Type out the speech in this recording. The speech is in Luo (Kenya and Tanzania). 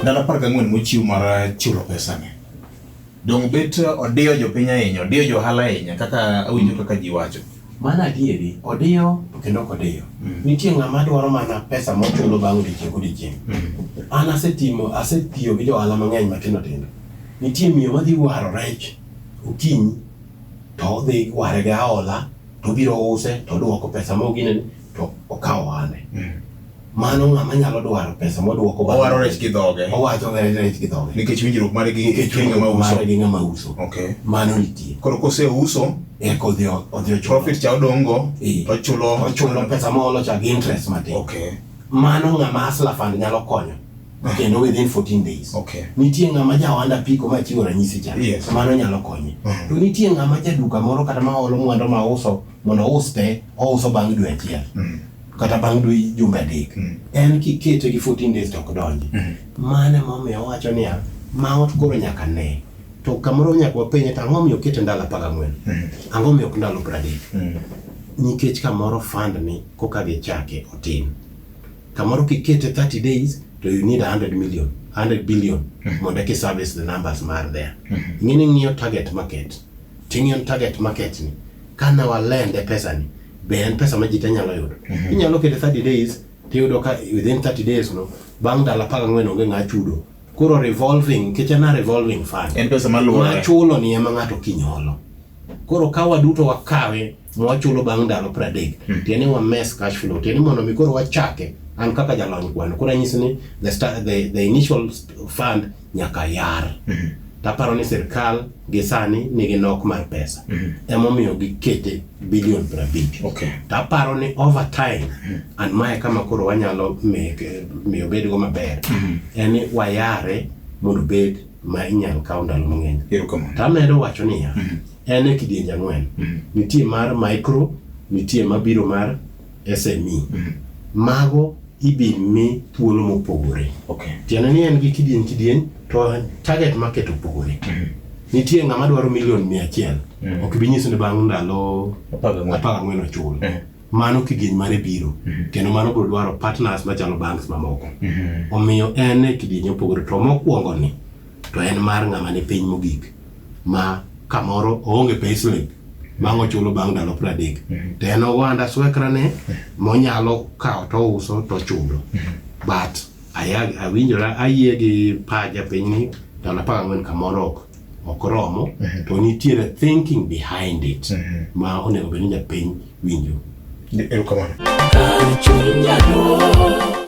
Ndalo 14 mochiw mar chulo pesa ni. Dong bet odiyo jopiny ahinya, odiyo jo ohala ahinya kaka awinjo kaka ji wacho. Mano adieri, odiyo to kendo ok odiyo. Nitie ng'ama dwaro mana pesa mochulo bang' odiechieng' kodiechieng'. An asetimo, asetiyo gi jo ohala mang'eny matindo tindo. Nitie miyo madhi waro rech okinyi to odhi ware gi aola to obiro use to oduoko pesa mogine to okawo ohande. Mano ng'ama nyalo dwaro pesa moduoko bang'. Owaro rech gi dhoge. Owacho rech gi dhoge. Nikech winjruok mare gi Nikech ng'ama winjruok uso. mare gi ng'ama uso. Okay. Mano nitie. Koro koseuso, Eka odhi ochulo. Profit cha odong' go, Eh. to ochulo Ochulo pesa moolo cha gi interest matin. Mano ng'ama Hustler Fund nyalo konyo. Kendo within 14 days. Nitie ng'ama ja ohand apiko ma chiwo ranyisi cha. Mano nyalo konye. To nitie ng'ama jaduka moro kata ma olo mwandu ma uso mondo ous te, ouso bang' dwe achiel. Kata bang' dwe jumbe 3. En kikete gi 14 days to ok donji. Mano emomiyo owacho niya, ma ot koro nyaka ne. To kamoro nyaka wapenje to ang'o miyo okete ndalo 14? Ang'o miyo ok ndalo 30? Nikech kamoro fund ni koka gichake otin. Kamoro kikete 30 days to you need 100 million, 100 billion mondo eki service the numbers mar there. Ing'e ni ng'iyo target market. Ting'iyo target market ni. Kana walende pesa ni, be en pesa ma ji te nyalo yudo. Inyalo kete 30 days tiyudo ka within 30 days no, bang' ndalo 14 onge ng'a chudo. Koro revolving, nikech en a revolving fund. En pesa maluwore. Machulo ni ema ng'ato kiny holo. Koro ka waduto wakawe mwachulo bang' ndalo 30, tiende ni wa mess cash flow, tiende ni mondo mi koro wachake, an kaka jalony kwano, koro anyisi ni the initial fund nyaka yar. Taparo ni sirkal gi sani nigi nok mar pesa. Emomiyo gikete bilion 50. Taparo ni over time, and mae kama koro wanyalo miyo bedgo maber, en ni wayare mondo obed ma inyalo kaw ndalo mang'eny. Erokamano. Tamedo wacho niya, en e kidienje 4. Nitie mar micro, nitie mabiro mar SME. Mago ibi mi thuolo mopogore. Tiende ni en gi kidieny kidieny to target market opogore. Nitie ng'ama dwaro milion 100. Ok bi nyiso ni bang' ndalo 14 ochul. Mano kidieny mare biro. Kendo mano biro dwaro partners machalo banks mamoko. Omiyo en e kidieny mopogore. To mokwongo ni to en mar ng'ama ni piny mogik ma kamoro oonge payslip bang' ochulo bang' ndalo 30. To en oganda swekra ne monyalo kawo to ouso to ochulo. But awinjora ayie gi pach japiny ni ndalo 14 kamoro ok romo, to nitiere thinking behind it ma onego bed ni japiny winjo. Erokamano. Kar chuny jaduong'.